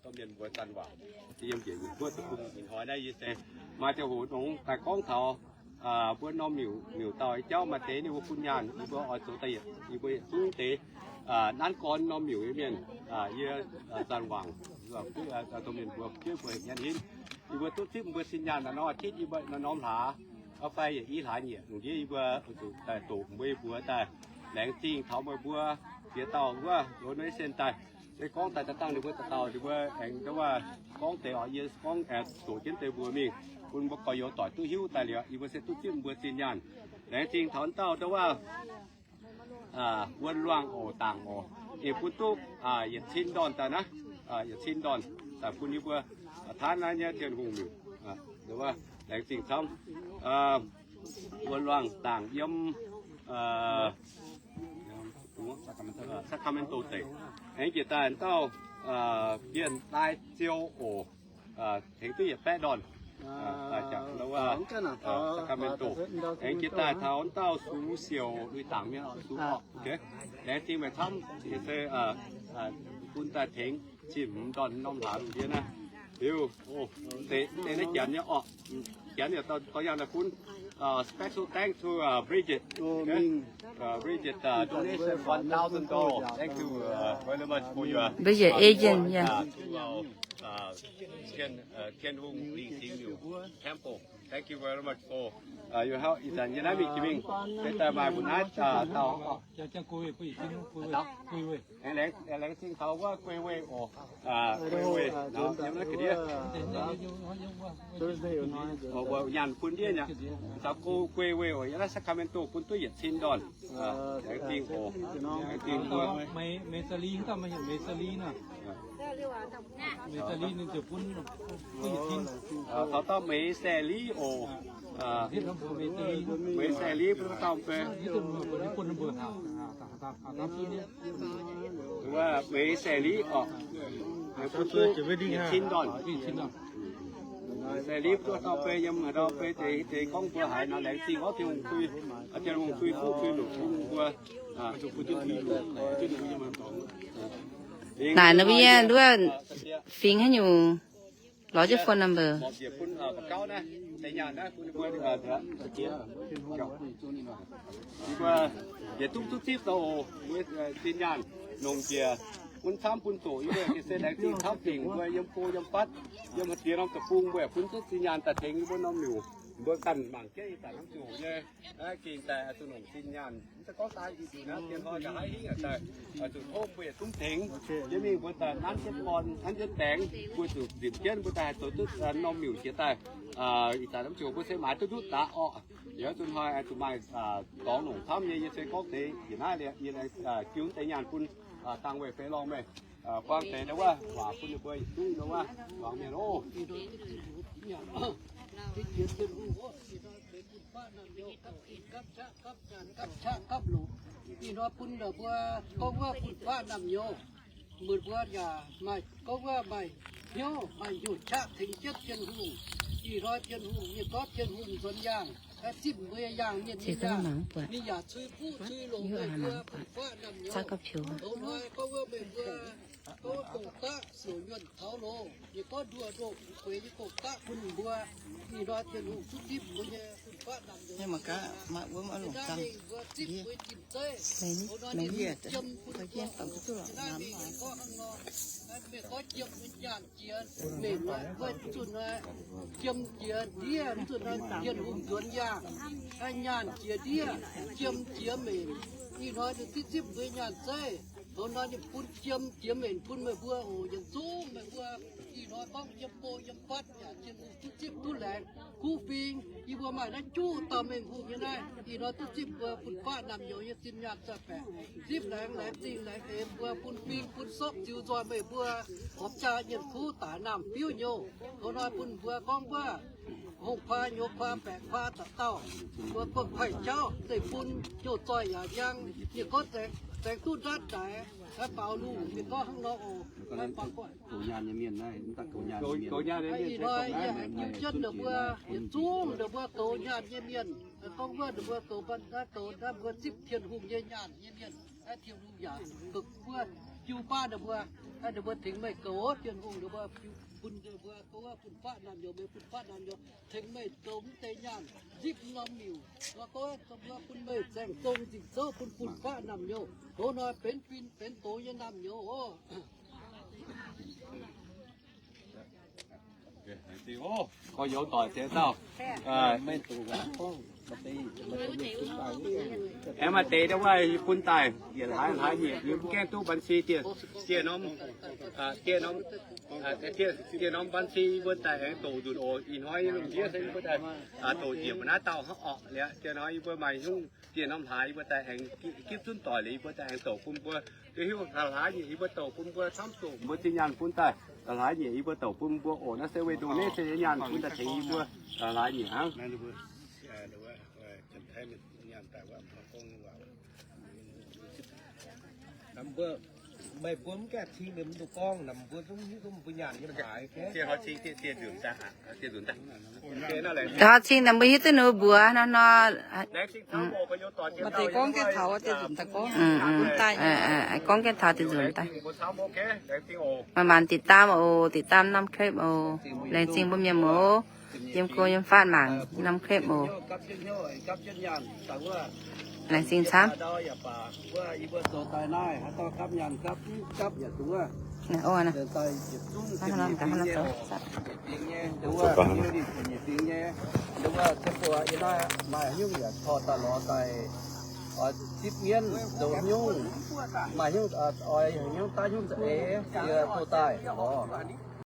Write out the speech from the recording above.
Domh mienh mbuox zanc waac, yiem njiec nyungc guoqv deic-bung ih hnoi naaiv yie se maaih ziangh hoc nongx daaih gorngv taux mbuo norm miuc, miuc dauh jauv maaih deix ninh mbuo bun nyaanh, yie mbuo oix zoux daaih yietc, yie mbuo yietc zungv deix nanv gorn norm miuc nyei mienh, yie zanc waac, domh mienh mbuox jienv mbuo heuc Nyanc Hinv, yie mbuo duqv zipv mbuo sin nyaanh naaiv norm อาทิตย์ yie mbuo norm hlaax, fai yietc i hlaax nyieqc lungh ndiev yie mbuo zuqc daaih doqc mbuo nyei mbuox daaih. Laengz zingh taux meih mbuo ziex dauh wuov donation daaih. Se gorngv daaih daaih dangh ninh mbuo dauh dauh ninh mbuo aengx ndau wuov gorngv deix oc, yie gorngv aengx doqc jienv deix mbuox mingh bun mbuo gorx-youz doic duqv hiuv daaih liuz, yie mbuo se duqv zipv mbuo sin nyaanh. Laengz zingh taux dauh ndau wuov Wuonh Luangh oc, Dangc oc, ninh bun duqv yietc cin ndorn daaih naaiv, yietc cin ndorn daaih bun yie mbuo taanv naaiv nyei Tin-Hungh miuc. Laengz zingh camv. Wuonh Luangh, Dangc yiem Sacramento deic. Aengx jiex daaih dauh Bienh Lai Ziou oc, tengx duqv yietc baeqv ndorn. Sacramento. Aengx jiex daaih taux dauh Sux Siouc, lui Dangc mienh oc, Sux oc. Laengz zingh meih camv, se bun daaih tengx cin hmz ndorn norm hlaax lungh ndiev naaiv. Liuz, deix naaiv janx nyei oc. Janx yaac dorh yangh daaih bun. Special thanks to Bridget. Bridget donation one thousand dollars. Thank you very much for your Bridget agent, yeah. Tin Hungh Lingh Singx Miuc Temple. Thank you very much for your help. Ih zanc yie naaiv mingh jiex mingh, se daaih maaih mbuo naaiv dauh Laengz zingh taux wuov Guei Weih oc. Guei Weih nor yiem naaiv ga'ndiev. Mbuo nyaanh bun ndiev nyei. Caux Guei Weih oc, yiem naaiv Sacramento bun duqv yietc cin ndorn. Laengz zingh oc. Laengz zingh mbuo. Taux dauh Meix Sae Li oc. Meix Sae Li bun dauh bei. Wuov Meix Sae Li oc. Bun duqv yietc cin ndorn. Meix Sae Li bun dauh bei, yiem haaix dauh bei deix, deix gorngv mbuo haiz nor laengz zingh orv Tin-Hungh duqv, Tin-Hungh duqv duqv duqv longc bun mbuo. Naaic ninh mbuo nyei nduov fingx haaix nyungc lorz jienv phone number. Yietc duqv duqv zipv daaih oc, mbuo zinh nyaanh longc njiec bun camv bun doqc, yie mbuo gengh se laengz zingh camv dingc mbuo yiem go yiem fatv, yiem haaix diex norm deic-bung mbuo yaac bun duqv zinh nyaanh daaih tengx yie mbuo norm miuc, mbuo ganh mangc jienv ih zanc norm ziangh hoc nyei. Gengh daaih zuqc longc zinh nyaanh, mv zeiz gorngv daaih njiec njiec naaiv dien hnoi nqa'haav hingv daaih, zuqc tov mbuo yietc zungv tengx jienv mingh, mbuo daaih nanv jienv gorn, nanv jienv baengx, mbuo zuqc nzipc jienv mbuo daaih haih zoux duqv norm miuc jiex daaih. Ih zanc norm ziangh hoc mbuo se maaiz duqv ndutv daaih orqc. Yie zuqc hnoi zuqc maaih dorngx longc camv nyei, yie se gorngv deix njiec naaiv liuz yie jiu deix nyaanh bun dangh weih feix lorngh meih, buang deix ndau wuov waac bun ninh mbuo yietc zungv ndau wuov muangx mienh oc. Gapv qaqv gapv loqc, ih hnoi bun ninh mbuo gorngv wuov fun-faqv naamh nyouz. Meih mbuo yaac maaih gorngv wuov maaih hnyouv maaih hnyouv qaqv tengx jienv Tin-Hungh. Ih hnoi Tin-Hungh nyei gorngv Tin-Hungh nzuonx yaangh, zipv mbuo nyei yaangh mienh nyei yaangh, ninh yaac cui fuqv cui longc meih mbuo fun-faqv naamh nyouz. Tov hnoi gorngv wuov meih mbuo gorngv wuov gong-daqv siouc nyuonh taux loz, yie gorngv nduoh ndoh fu'jueiv nyei gong-daqv bun ninh mbuo. Ih hnoi Tin-Hungh duqv zipv mbuo nyei fun-faqv naamh nyouz. Naaiv mingh mbuo zipv mbuo nyei tin-zeiv. Tov hnoi ninh jiem bun ninh mbuo. Naaiv mingh gorngv hnangv nor, meih gorngv jiem mbuo nyaanh jiex mbenc, mv zuqc jiem jiex ndiev, mv zuqc Tin-Hungh nzuonx yaangh. Nyaanh jiex ndiev, jiem jiex mbenc. Ih hnoi ninh duqv zipv mbuo nyaanh zeiv. Tov hnoi ninh bun jiem jiex mbenc bun meih mbuo oc, yietc zungv meih mbuo. Ih hnoi gorngv yiem go yiem fatv yaac Tin-Hungh duqv zipv duqv laengz. Kuv fing yie mbuo maaih naaiv juqv dauh Mienh hungh nyei naaiv, ih hnoi duqv zipv mbuo fun-faqv naamh nyouz nyei zinh nyaanh zaih baeqc. Zipv laengz, laengz zingh laengz eix mbuo bun fing bun sopv ziux nzoih meih mbuo horpc jaa nyienh kuv daaih naamh biuv nyouh. Tov hnoi bun mbuo gorngv wuov hungh kuaa, nyouz kuaa, baeqc kuaa dauh dauh, mbuo buangh kuaaiv jauv zeiv-fun, hnyouv zoih yaac njang. Ninh gorngv zaengx duqv ndaatv daix, baaux lungh, ninh gorngv hnangv nor oc. Ih hnoi yie jiu jienv ninh mbuo yietc zungv ninh mbuo goux nyaanh nyei mienh, gorngv wuov ninh mbuo goux mba'naaiv goux naaiv, mbuo zipv Tin-Hungh nyei nyaanh nyei mienh, naaiv Tin-Hungh yaac mbuo jiu baav ninh mbuo, ninh mbuo tengx meih goux, Tin-Hungh ninh mbuo jiu bun ninh mbuo, goux bun fatv naamh nyouz, meih bun fatv naamh nyouz, tengx meih goux mv deix nyaanh, nzipc norm miuc, goux bun meih zaengc zong nzipc zouv bun, bun fatv naamh nyouz, goux hnoi benx fin benx doz nyei naamh nyouz oc. Gorx-youz doic ziex dauh. Aengx maaih deix wuov bun daaih yietc hlaax hlaax nyieqc, yie mv gaengh duqv ban si, dieh norm, dieh norm ban si yie mbuo daaih aengx doqc nzunc oc. Ih hnoi lungh ndiev se yie mbuo daaih doqc njiec mbuo naaiv dauh hnangv orqc liuz, dieh hnoi yie mbuo maaih nyungc dieh norm hlaax yie mbuo daaih aengx gipv zunv doic liuz yie mbuo daaih aengx doqc bun mbuo. Yie hiuv hlaax hlaax nyieqc yie mbuo doqc bun mbuo camv zuqc mbuo zinh nyaanh bun daaih. Hlaax hlaax nyieqc yie mbuo doqc bun mbuo oc. Naaiv se weic ndoqc naaiv se nyei nyaanh bun daaih tengx yie mbuo hlaax hlaax nyieqc hnangv. Meih mbuo mv gaengh cing ninh mbuo gorngv, mbuo zungv hiuv duqv mbuo nyaanh nyei haaix. Hnangv cing ninh mbuo hiuv duqv ninh mbuo mbuox nor nor. Maaih deix gorngv jienv taux deix nzunc daaih gorngv. Gorngv jienv taux deix nzunc daaih. Maaih maanc ติดตาม oc, ติดตาม norm clip oc. Laengz zingh mbuo mienh muoz, yiem go yiem fatv mangc norm clip oc. Laengz zingh camv. Maaih nyungc yaac corc daaih lorz daaih oix zipv mienv zoux nyungc, maaih nyungc oix nyungc daav nyungc za'eix yie doh daaih lorz.